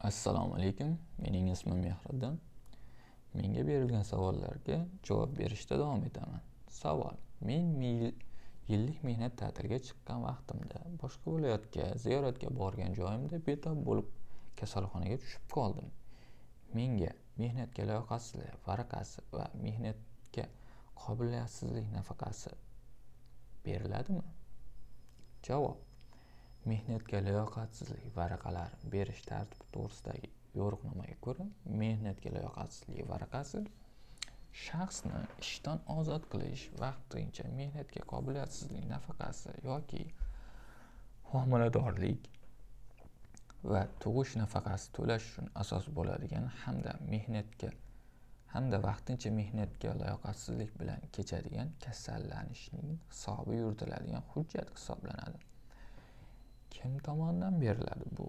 Assalomu alaykum. Mening ismim Mehriddin. Menga berilgan savollarga javob berishda davom etaman. Savol: Men yillik mehnat ta'tiliga chiqqan vaqtimda boshqa viloyatga ziyoratga borgan joyimda betob bo'lib kasalxonaga tushib qoldim. Menga mehnatga layoqatsizlik varaqasi va mehnatga qobiliyatsizlik nafaqasi beriladimi? Javob: Mehnatga layoqatsizlik varaqalari berish tartibi to'g'risidagi yo'riqnomaga ko'ra, mehnatga layoqatsizlik varaqasi shaxsni ishdan ozod qilish, vaqtincha mehnatga qobiliyatsizlik nafaqasi yoki homiladorlik va tug'ish nafaqasi to'lash uchun asos bo'ladigan hamda mehnatga hamda vaqtincha mehnatga layoqatsizlik bilan kechadigan kasallanishning hisobi yuritiladigan hujjat hisoblanadi. Kim tomonidan beriladi bu